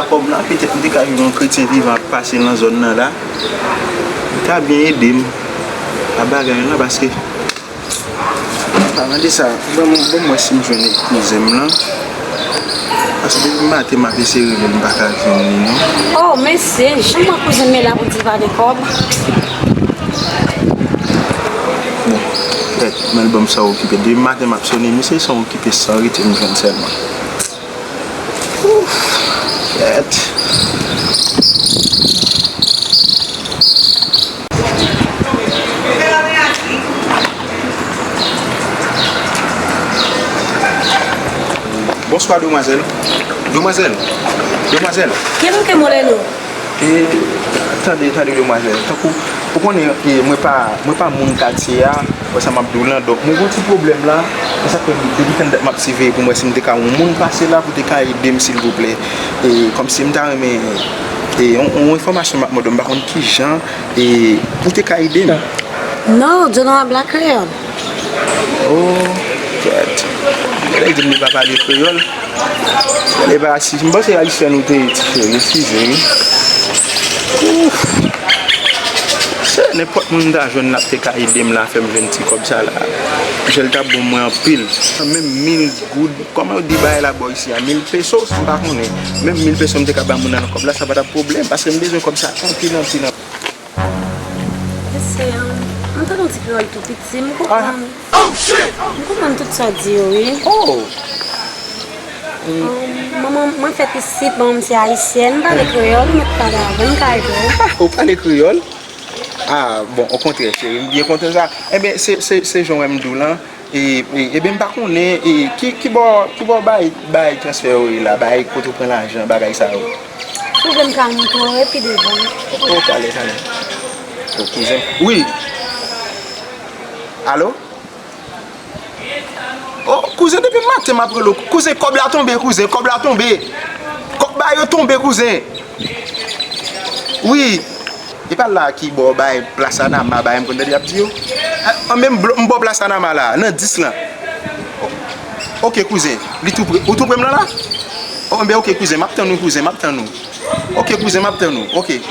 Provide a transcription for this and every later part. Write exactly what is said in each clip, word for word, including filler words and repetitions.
Kòb la, petèt m te ka jwenn yon kretyen vivan ap pase nan zòn nan la. Li ta byen ede m a bagay la, paske, pa mande sa, ban m, ban m wè si m jwenn kouzen m lan. Paske depi maten m ap eseye rele l, m pa ka jwenn li non. Oh, mesye, jan m wè kouzen m la pou di l pa gen kòb. Bon, petèt, men l ban m san okipe. Depi maten m ap sone, mesye san okipe, san rete m jwenn sèlman. Ouf, kèt. Bonswa, demwazèl. Demwazèl. Demwazèl. Kèlke mole nou? E, tande, tande, demwazèl. Tankou, ou konnen, e, mwen pa, mwen pa moun katye a, wè sa m ap di w lan. Donk, mwen gen yon ti pwoblèm la. Se sa k fè m, depi tann dat m ap siveye pou m wè si m te ka yon moun pase la pou te ka ede m, silvouplè. E, kòmsi m ta renmen, e, yon, yon enfòmasyon m ap mande w, m pa konn kijan, e, pou te ka ede m. Non, John Wabla Kreyòl. Oh, kèt. Lè l di m li pa pale kreyòl. Lè pa si, m panse ayisyen ou te ye, ti cheri, eskize wi. Ouf. Se nenpòt moun m ta jwenn l ap te ka ede m la, fè m jwenn ti kòb sa la. Jèl t ap bon mwen anpil. Menm mil goud, kòman yo di bagay la bò isi a? Mil pesos, m pa konnen. Menm mil pesos m te ka ba moun nan kòb la, sa pa t ap pwoblèm, paske m bezwen kòb sa anpil, anpil, anpil. Mesye, m tande yon ti kreyòl tou piti, m konprann. M konprann tout sa w di yo, wi. Oh! Manman, mwen fèt isit, manman m se ayisyèn, m pale kreyòl, mwen pale avè w, m ka ede w. Ah, ou pale kreyòl? Ah, bon, okontrè, cheri, m byen kontan sa. Enben, se, se, se jan w wè m di w lan, E, e, ebyen, m pa konnen, e, ki, ki bò, ki bò bay, bay transfè yo ye la, bay kote w pran lajan, bagay sa yo. Kouzen m ka montre w epi devan. O, talè, talè. O, kouzen. Wi. Alo? O, kouzen, depi maten m ap rele w. Kouzen, kòb la tonbe, kouzen, kòb la tonbe. Kòb ba yo tonbe, kouzen. Wi. E pa la ki bò bay plas Anama, bay m konn tande y ap di yo. An, an, men m blo-, m bò plas Anama la, nan dis lan. O-, oke, kouzen, li tou pre. Ou tou pre m lan la? O, enben, oke, kouzen, m ap tann ou, kouzen, m ap tann ou. Oke, kouzen, m ap tann ou, oke.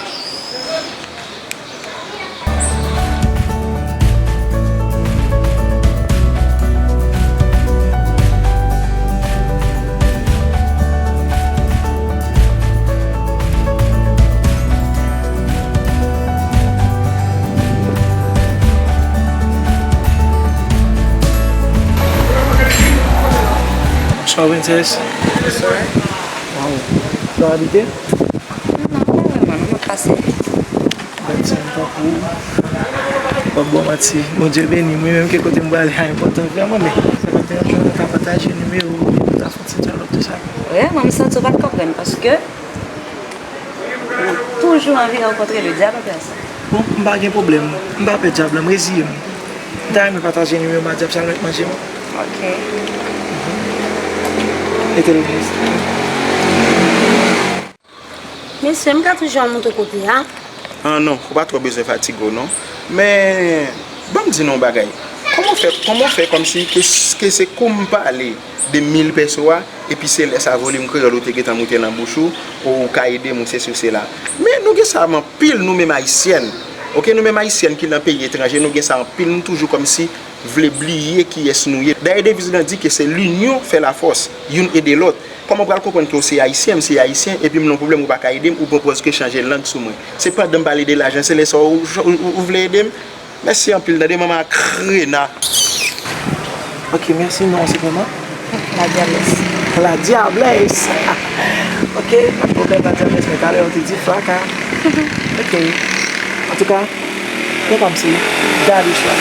Bonswa, Princess. Bonswa. Waw. Sa w abite? Non, pa vrèman, non, m ap pase. Bèl ti moun tankou w. W ap bon manti. Bondye beni m. Mwen menm ke kote m prale a enpòtan vrèman, men sa pa t deranje w, nou ta pataje nimewo w, nou ta fè yon ti dyalòg tou sa. Vrèman, m santi w pa t konprann, paske ou toujou anvi rankontre le dyab an pèsòn. Bon, m pa gen pwoblèm. M pa pè dyab la, m reziye m. M ta renmen pataje nimewo m a dyab sa, l mèt manje m. Ok. Mete l. Mesye, m ka toujou al montre kote a? Ah non, ou pa twò bezwen fatige w non. Men, ban m di nou yon bagay. Kòman w fè, kòman w fè kòmsi ke, ke se kou m pale de mil peso a, epi se lè sa volim kreyòl ou te gentan moute nan bouch ou, ou ka ede m, ou sesi ou sela. Men nou gen sa anpil, nou menm ayisyèn. Oke, nou menm ayisyèn ki nan peyi etranje, nou gen sa anpil, nou toujou kòmsi vle bliye kiyès nou ye. Dayè deviz lan di ke se l'union fait la force, youn ede lòt. Kòman w pral konprann ke w se ayisyen, m se ayisyen, epi m nan yon pwoblèm ou pa ka ede m, ou pran pòz ke chanje lang sou mwen. Se pandan m pale de lajan, se lè sa w, w, w, w vle ede m? Mèsi anpil, tande manman krena. Ok, mèsi, non, se kòman? La Diablesse. La Diablesse. Ok, pa t pwoblèm, La Diablesse, men talè w te di fraka. Ok. Antouka, Gen kòmsi, gade chwa.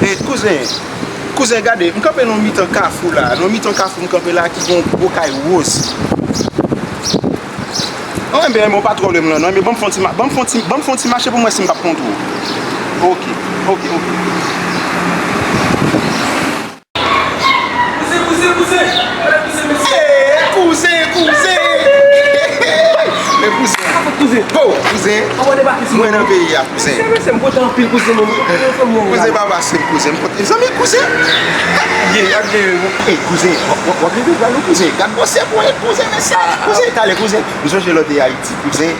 E, kouzen, kouzen, gade, m kanpe nan mitan kafou la, nan mitan kafou m kanpe la ki gen yon gwo kay woz. Non, enben, enben, ou pa twò lwen m nan, non. Enben, ban m fè yon ti ma-, ban m fè yon ti, ban m fè yon ti mache pou m wè si m p ap kont ou. Oke, oke, oke. Kouzen, kouzen, kouzen! Gade kouzen, mesye! Ee, kouzen, kouzen! Men kouzen! Sa fèt, kouzen? Bo, kouzen! Mwen nan peyi a, kouzen! Mesye, mesye, m kontan anpil, kouzen, mwen. Kouzen pa pase m, kouzen. M kontan. Zanmi, kouzen! Ey, kouzen, w ap, w ap leve pral ou, kouzen? Gad gwosè ponyèt, kouzen, mesye! Kouzen, talè, kouzen! M sonje lè w te Ayiti, kouzen.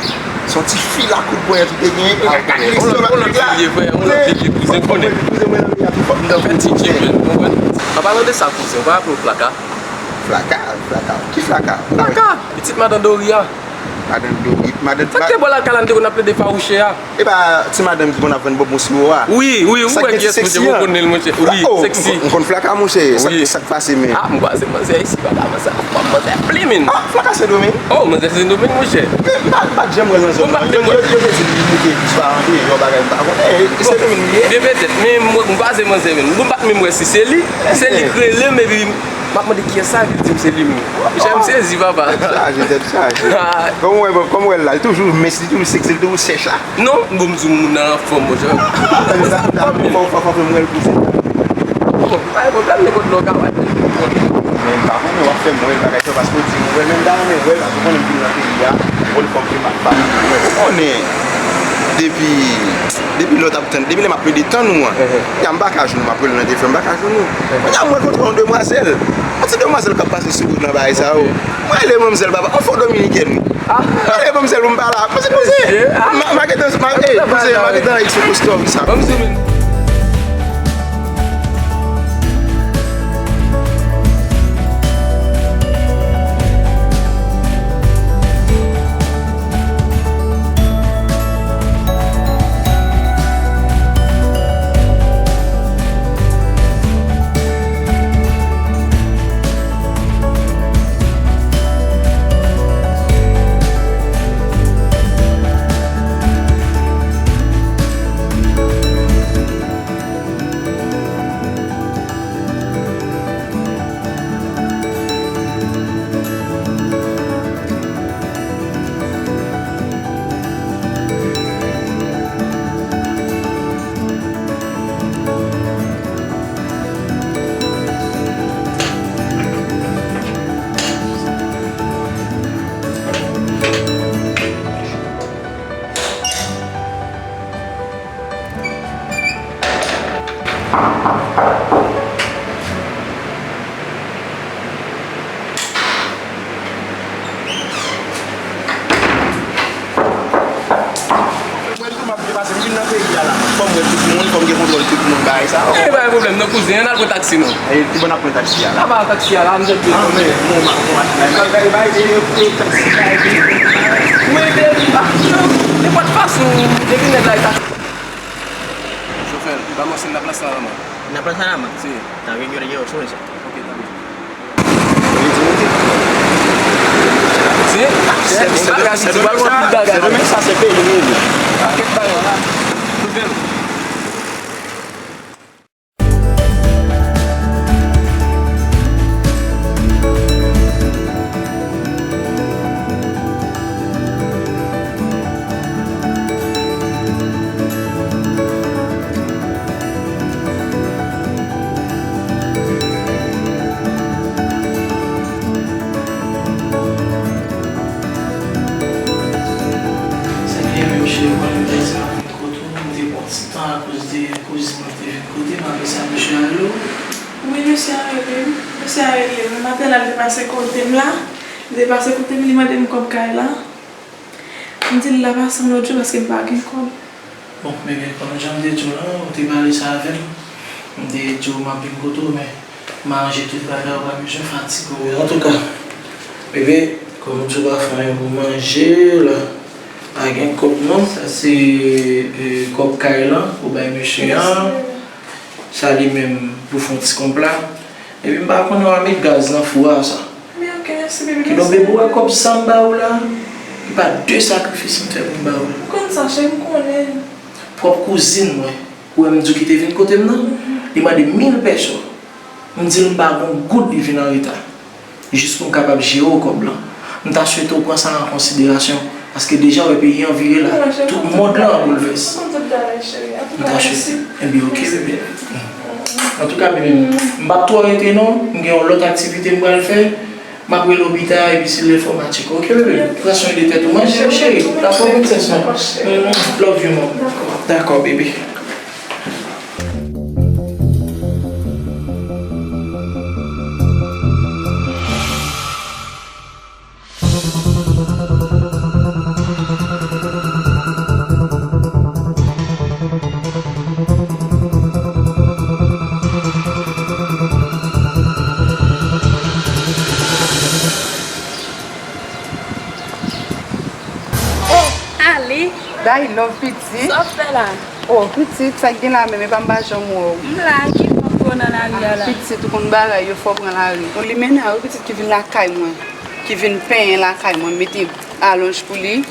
Se yon ti fil a kout ponyèt ou te genyen, epi w ap gade lestomak nèg la. Yon lòt fil ye, frè, yon lòt fil ye, kouzen, konnen. Kouzen, mwen nan peyi a tou fò m nan. Fè ti djeng, men, ou konprann? An palan de sa, kouzen, ou pa raple w Flaka? Flaka? Flaka? Ki Flaka? Flaka! Pitit madan Dori a. Madan Dori, madan. Sa k te bò lakay la, nou te konn ap plede fawouche a. E pa ti madanm ki konn ap vann bonbon siwo a? Wi, wi, ou wè kiyès, monchè, ou konnen l, monchè. Wi, seksi. M konn Flaka, monchè. Sa k pase, men? Ah, m kwaze manzè isi, papa, manzè, manzè pli, men. Ah, Flaka Sendomeng? Oh, manzè Sendomeng, monchè. Men m pa, m pa t janm wè l nan zòn nan. Yo, yo, yo te di li moute plis pa andeyò, bagay m pa konnen. E Sendomeng li ye? Byen petèt, men m, m kwaze manzè, men. M pa t menm wè si se li. Se li k rele m, epi m ap mande kiyès sa, epi l di m se li menm. Monchè, m sezi, papa. Tèt chaje, tèt chaje. Kòman w wè, kòman w wè l la? Li toujou mens, li toujou seksi, li toujou chèch la. Non, bon, m di w, moun nan anfòm, monchè. Sa, sa, fò, fò, fò, fò m wè l pou se. Bon, pa gen pwoblèm, nenpòt lè w ka wè l. Men m pa konnen, w ap fè m wè l bagay sa, paske w di m wè l, men m ta renmen wè l, paske w konnen m vin nan peyi a, m konn fò m vin ak fanmi m, w konnen. Depi, depi lè w t ap tann, depi lè m ap plede tann ou an, ya m pa ka jwenn ou, m ap rele nan telefòn, m pa ka jwenn ou. Kounya m rankontre yon demwazèl, yon ti demwazèl k ap pase sou wout nan bagay sa yo. Mwen rele manmzèl, papa, yon fo dominikèn, wi. Mwen rele manmzèl pou m pale ak, mwen se kouzen. M a, m a gentan, m a, ey, kouzen, m a gentan eksplike story sa. Ban m zoom in. Mwen tou m ap depase, m vin nan peyi a la. Fò m wè tout moun, fò m gen kontwòl tout moun, bagay sa. E pa gen pwoblèm non, kouzen, ann al pran taksi non. E ki bò n ap pran taksi a la? Laba taksi a la, m jwenn. Ah, men, bon, m ap pran machin la. M ap gade bagay, e, e, taksi, bagay. Mwen te di, ah, non, nenpòt fason, depi nèg la e taksi. Chofè, ba m yon sèn nan plas Salama. Nan plas Salama? Si. Tanpri, m jwenn yo sou mesye. Ok, tanpri. Li di, li di. Si, se, se, bagay, se bagay, se bagay. Sa se peyi nou ye. Pakèt bagay la. Tout bèl. Sa fè menm cheri mwen, li pa di m ap vin kote w, m te pran ti tan akoz de kouzin mwen te vin kote m, apre sa mesye a rele w. Wi, mesye a rele m. Mesye a rele m. Maten la, li te pase kote m la. Li te pase kote m, li mande m kòb kay la. M di l la pase yon lòt jou paske m pa gen kòb. Bon, bebe, kòm jan m te di w lan, ou te pale sa avè m. M te di w m ap vin kote w, men m aranje tout bagay, ou pa bezwen fatige w. Antouka, bebe, kòm ou di w pa fè anyen pou manje la, pa gen kòb non. Sa se, e, kòb kay lan ou bay mesye an. Sa li menm pou fè yon ti konpla. Epi m pa konnen w a met gaz nan fou a sa. Men ok, mèsi, bebe, mèsi. Kidonk, bebe, ou wè kòb sa m ba ou la, e pa de sakrifis m fè pou m ba ou. Ou konn sa, cheri, m konnen. Pwòp kouzin mwen, ou wè m di w ki te vin kote m nan, li mande mil pèso. M di l m pa gon goud, li vin an reta. Jis pou m kapab jere w kòb lan. M ta swete w pran sa an konsiderasyon. Paske deja w wè peyi an vire la, tout mond lan an boulvès. M ta swete. Enben, ok, bebe. Antouka, bebe, m p ap twò rete non, m gen yon lòt aktivite m pral fè. M ap rele w pita, epi si l lè fò m a tcheke, ok, bebe? Pran swen de tèt ou, manje, cheri. Dakò, princess, non? Mm, love you, mom. Dakò, bebe. Oh, Ali! Day love, pitit. Sa w ap fè la? Oh, pitit, sa k gen la menm, epa m pa janm wè w. M la, ki fòm pou nan lari a la? Pitit, ou konn bagay yo, fò w pran lari. Yon limena, wi, pitit, ki vin lakay mwen, ki vin penyen lakay mwen, mete alonj pou li.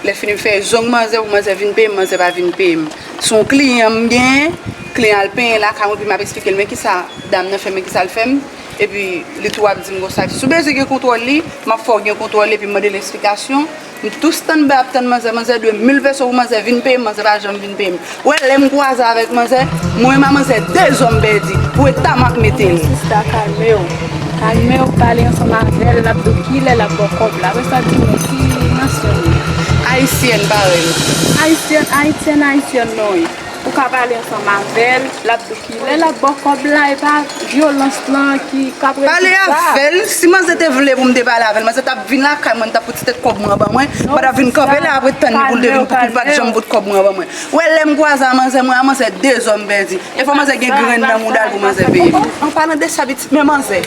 Lè fini, m fè zong manzè pou manzè vin peye m, manzè pa vin peye m. Se yon kliyan m genyen, kliyan al penyen lakay mwen, epi m ap eksplike l, men kisa dam nan fè, men kisa l fè m. Epi li tou ap di m konsa, si w bezwen gen kontwòl li, m ap fè w gen kontwòl li, epi m mande l eksplikasyon. M tou standby ap tann manzè, manzè dwe mil peso pou manzè vin peye m, manzè pa janm vin peye m. Ou wè, lè m kwaze avèk manzè, mwen menm a manzè de zòm pèdi, pou eta m ap mete l. Sista, kalme w. Kalme w, pale ansanm avè l, l ap di w kilè l ap ba w kòb la. Apre sa, di mwen ki nasyon l ye. Ayisyèn parèy. Ayisyèn, ayisyèn, ayisyèn non. Ou ka pale ansanm avè l, l ap di w kilè l ap ba w kòb la, e pa vyolans lan ki k ap rete la. Pale avè l, si manzè te vle pou m te pale avè l, manzè t ap vin lakay mwen, li t ap pote ti tèt kòb mwen anba mwen, m pa t ap vin kanpe la ap ret tann li pou l te vin, pou l pa t janm pote kòb mwen anba mwen. Ou wè, lè m kwaze a manzè, mwen a manzè de zòm pèdi. E fò manzè gen grenn nan mouda l pou manzè peye m. An palan de sa, pitit, men manzè.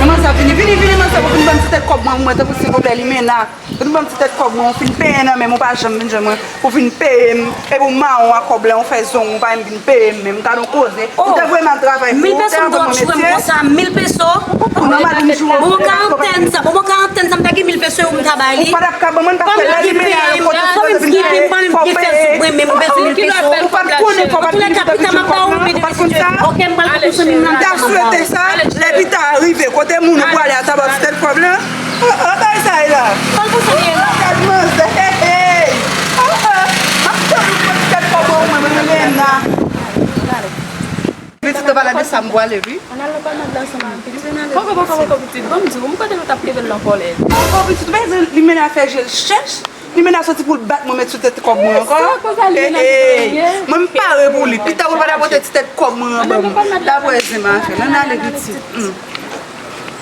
Men manzè ap vini, vini, vini, manzè, pou vin ban m ti tèt kòb mwen, pou mwen, tankou silvouplè, limena. Ou te ban m ti tèt kòb mwen, ou fin peye nan men m, ou pa janm vin jwenn mwen, ou vin peye m. Epi w mawon ak kòb la, ou fè zong, ou pa menm vin peye m menm. Gad yon koze. Ou te voye m al travay pou ou, ou te anvoye mwen metye. Mil peso m tchwe m konsa, mil peso. Ou nan madanm joure, ou te fè travay pou mwen. Bon, karantèn sa, bon, karantèn sa, m ta gen mil peso, ou m ta bay li. Ou pa t ap ka ban mwen, paske lè li mennen a yon kote, ou te vin peye, fò w peye. Ou pa t konnen fò w pa t vin pou te vin jwenn kòb la, ou pa t konn sa. M ta swete sa, lè pita rive, kote moun ou prale a, ta ba w ti tèt kòb la. Oh, oh, bay sa e la. Kòl pou sa ye la. Gad manzè, hey, hey. Oh, oh. M ap tann ou pran ti tèt kòb ou mwen, mwen, mwen, la. Pitit, ou pale de sa m pwale, wi. Ann al nan pwomad la ansanm avè m, pitit. Ann ale. Poko, poko, poko, pitit. Bon, m di w, m kote nou t ap kenbe l nan kòlè. Poko, pitit, ou pa di limena fè je l chèch. Limena soti pou l bat mwen, met sou tèt kòb mwen ankò. Sa konsa limena te ye. Mwen, m pare pou li. Pita ou pa ta pote ti tèt kòb mwen anba mwen. Dapre zen m a fè. Ann ale, pitit.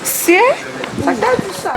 Sye? Sa k ta di sa?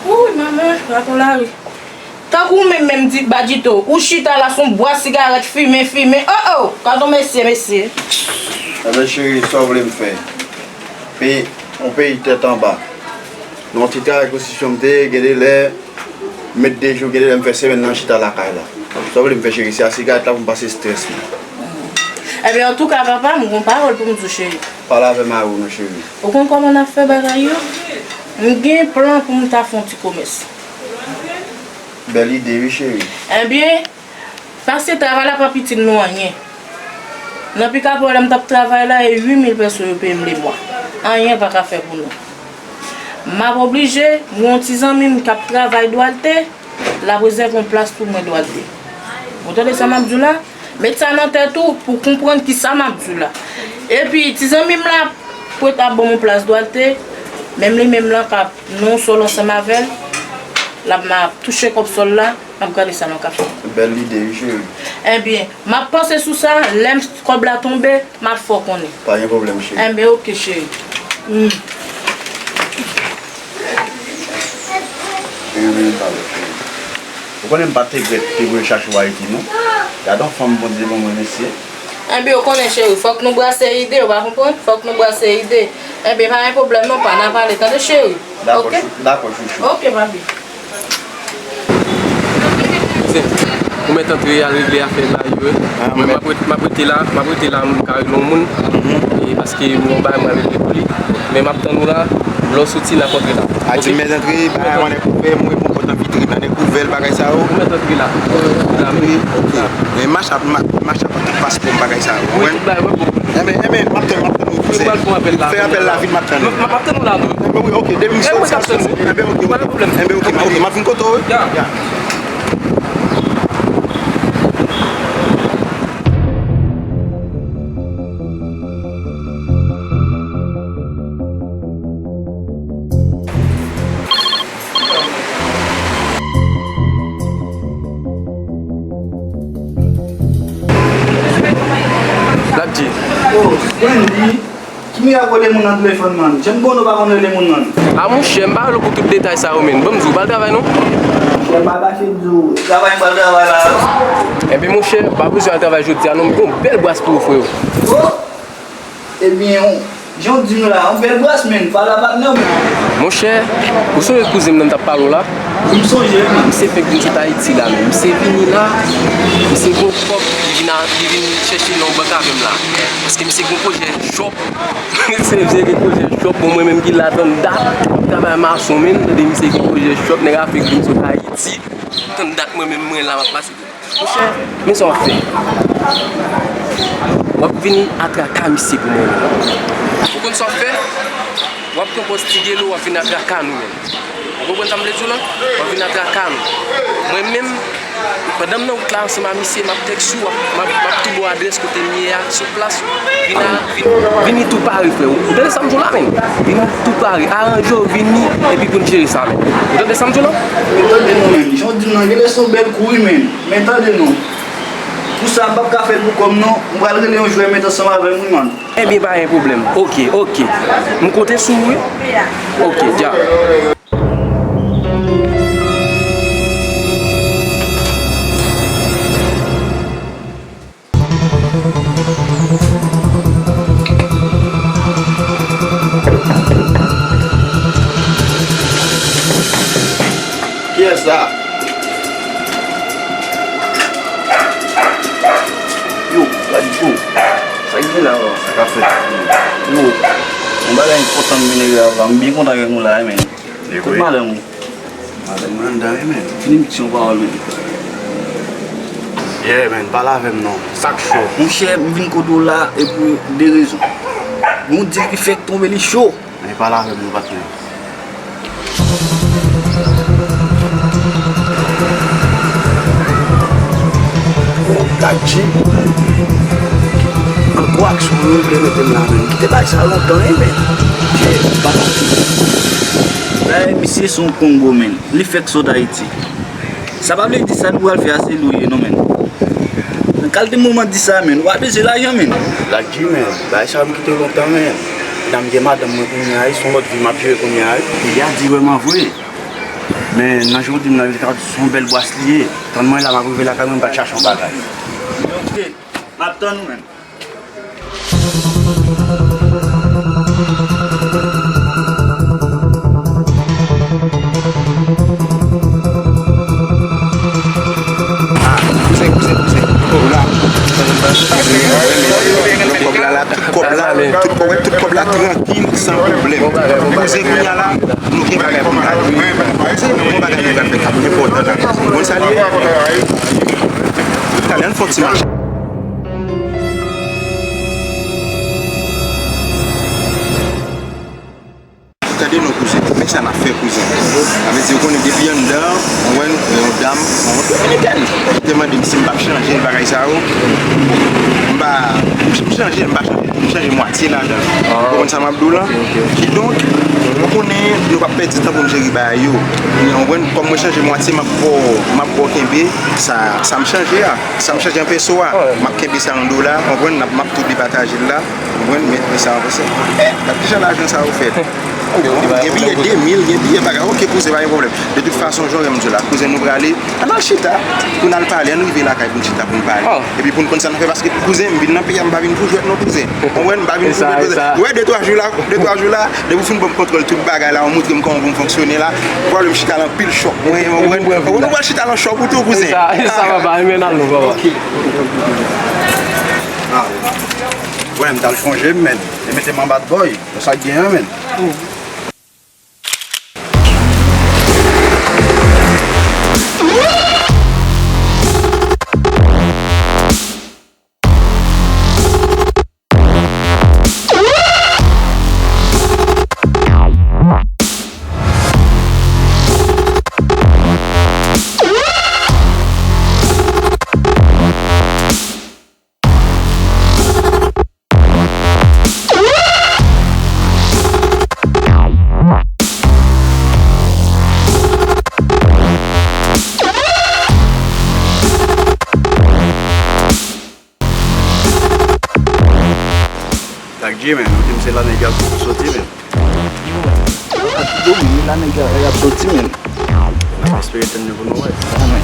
Wouy, manman, raton lari. Tankou ou menm menm di Badjito, ou chita la sou yon bwa sigarèt, fimen, fimen. Oh, oh! Gad yon mesye, mesye. Ebyen, cheri, sa w vle m fè? Peyi, yon peyi tèt anba. Nan yon ti travay konstriksyon m te ye, gen de lè, m met de jou, gen de lè m fè semèn nan chita lakay la. Sa w vle m fè, cheri? Se a sigarèt la pou m pase estrès mwen. Ebyen, antouka, papa, m gon pawòl pou m di w, cheri. Pale avè mari w non, cheri. Ou konn kòman n ap fè bagay yo? M gen plan pou m ta fè yon ti komès. Bèl ide, wi, cheri. Ebyen, paske travay la p ap itil nou anyen. Nan Pikapò la, m t ap travay la, e uit mil peso yo peye m lemwa. Anyen pa ka fè pou nou. M ap oblije, m gen yon ti zanmi m k ap travay Dwalte, l ap rezève yon plas pou mwen Dwalte. Ou tande sa m ap di w la? Met sa nan tèt ou pou w konprann kisa m ap di w la. Epi, ti zanmi m la, pou l ta ban m yon plas Dwalte, menm li menm lan k ap nan yon sòl ansanm avè l, L ap, m ap touche kòb sòl la, m ap gade sa nou ka fè. Bèl lide, wi, cheri. Ebyen, m ap panse sou sa, lè m, kòb la tonbe, m ap fè w konnen. Pa gen pwoblèm, cheri. Enben, oke, cheri. Hmm. Wi, wi, m pa wè, cheri. Ou konnen m pa t regrèt te voye chache w Ayiti, non. Gade yon fanm Bondye ban mwen, mesye. Enben, ou konnen, cheri, fòk nou brase ide, ou pa konprann? Fòk nou brase ide. Enben, pa gen pwoblèm, non, pa, n a pale, tande, cheri? Dakò, oke? Chou-, dakò, chouchou. Oke, papi. Kouzen, ou mèt antre al regle afè bagay yo, wi. Ah, mwen, m ap ret-, m ap rete la, m ap rete la, m ka regle yon moun. Mhm. E paske m gen yon bagay mwen regle pou li. Men m ap tann ou la, lè w soti, n ap antre la. A, oke? Di m mèt antre, bagay mwen nèk ouvè, mwen pran pòt an vitrin nan, nèk ouvè l, bagay sa yo. Ou mèt antre la. Antre, oke. Men mach ap, ma-, mach ap antre paspò m, bagay sa yo. Wi, tout bagay, wi, bon. Enben, enben, m ap tann, m ap tann ou, kouzen. Fè apèl la vit, m ap tann ou. M ap tann ou la, wi. Enben wi, oke, depi m soti, enben oke, oke. Enben oke, oke, m ap vin kote w, wi. Ya. Ya. Black G. Oh, Wendy, ki mirak rele moun nan telefòn, man? Jan m konnen w pa konn rele moun, man. A, monchè, m pa rele w pou tout detay sa yo, menn. Ban m di w, w pral travay, non? Monchè, m pa kache di w, travay m pral travay la. Enben, monchè, w pa bezwen al travay jodi a, non, m gen yon bèl bwas pou ou, freo. Oh! Ebyen, jan w di m la, yon bèl bwas, menn, pale a patnè w, menn. Monchè, ou sonje kouzen m nan m t ap pale w la? Wi, m sonje, menn. Misye fenk vin sot Ayiti la, menn. Misye vini la, misye gen yon kòb, li vin a, li vin chèche nan yon bank avè m la. Paske misye gen yon pwojè shop. Misye, misye gen pwojè shop, bon, mwen menm ki la tann dat, m ap travay mason, menn, tande misye gen pwojè shop, nèg Afrik vin sot Ayiti, tann dat mwen menm, mwen la, m ap pase. Monchè, men sa w ap fè. W ap vin atraka misye pou mwen. Ou konn sa w ap fè? W ap pran pòz ti gelo, w ap vin atraka nou menm. Ou konprann sa m vle di w la? W ap vin atraka nou. Mwen menm, pandan m nan wout la ansanm a misye, m ap tèks ou, m ap, m ap, m ap tou ba w adrès kote m ye a, sou plas. Vin a, vin, vini tou pare, frè. Ou tande sa m di w la, menn? Vini tou pare. Aranje w, vini, epi pou n jere sa, menn. Ou tande sa m di w la? Ou tande non, menn. Jan w di m nan, genlè se yon bèl kou, wi, menn. Men tande non. Pou sa, m p ap ka fè l pou kò m non. M pral rele yon jwè met ansanm avè m, wi, man. Ebyen, pa gen pwoblèm. Oke, oke. M konte sou ou, wi. Oke, dja. Kiyès sa? Yo, Ladisco, sa k gen la, sa k ap fèt? Yo, yon bagay enpòtan m vin regle avè w la. M byen kontan wè nou la, wi, men. Kot madanm ou? Madanm mwen anndan wi, men. Fini m di yon pawòl, men. Yeah, men, pale avè m non. Sa k cho? Monchè, m vin kote w la e pou de rezon. Yon dil ki fèk tonbe, li cho. Men pale avè m non, patnè. Black G. Ankò aksyon nou vle mete m la, men. Kite bagay sa lontan, wi, men. Dayè, misye se yon Kongo, men. Li fèk sot Ayiti. Sa pa vle di sa nou pral fè a se li w ye non, men. Nan kalite moman di sa, men, ou pa bezwen lajan, men. Black G, men, bagay sa yo m kite yo lontan, men. Medam, m gen madanm mwen kounye a, wi, se yon lòt vi m ap jere kounye a, wi. Piga di vrèman vre. Men nan jan w di m nan, li ka se yon bèl bwas li ye. Tann mwen la, m ap rive lakay mwen, m pral chache yon bagay. Ok, m ap tann ou, men. Ah, kouzen, kouzen, kouzen. Kòb la. Kòb la, la, tout kòb la, tout kòb, tout kòb la, trankil, san pwoblèm. Kouzen, kounye a la, nou gen bagay pou n regle. Kouzen, nou gen bagay nou pral fè k ap enpòtan la. Ou konn sa l ye? Talè, ann fè yon ti mache. Ou ka De non, kouzen. Men sa n ap fè, kouzen. Sa vle di, ou konnen, depi anndan, ou wè, yon dam, yon dominikèn, ki te mande m si m p ap chanje bagay sa yo. M pa, m chanje, m pa chanje, m chanje mwatye ladan. Ou konprann sa m ap di w la? Kidonk, ou konnen, nou p ap pèdi tan pou n jere bagay yo. Ou konprann, kòm mwen chanje mwatye, m ap ba w, m ap ba w kenbe, sa, sa m chanje a. Sa m chanje an peso a, m ap kenbe sa an dola, ou konprann, m ap, m ap tou depataje l la. Mwen, men, men sa, mwen, se, eh, gad kijan lajan sa yo fèt. Gen biyè de mil, gen biyè bagay. Ok, kouzen, pa gen pwoblèm. De tout fason, jan w wè m di w la, kouzen, nou prale, ann al chita, pou n al pale, ann rive lakay pou n chita, pou n pale. Epi pou n konn sa n ap fè, paske, kouzen, m vin nan peyi a, m pa vin pou jwèt non, kouzen. Ou konprann, m pa vin pou jwèt, kouzen. Ou wè, de twa jou la, de twa jou la, depi w fin ban m kontwòl tout bagay la, ou montre m kòman pou m fonksyone la, ou pral wè m chita lan pil chòp. Mwen, mwen, mwen, mwen, mwen pral chita lan chòp ou tou, kouzen. Sa, sa, papa, men al non, papa. Ok. Ah. Wè, m t al chonje m, men. Li mete m an bad boy. Sa k gen an, men. Dak G, men, ou di m se la nèg y ap soti, men. Yo, men, la nèg y ap soti, men. N ap espere tann yo pou nou wè. Amen.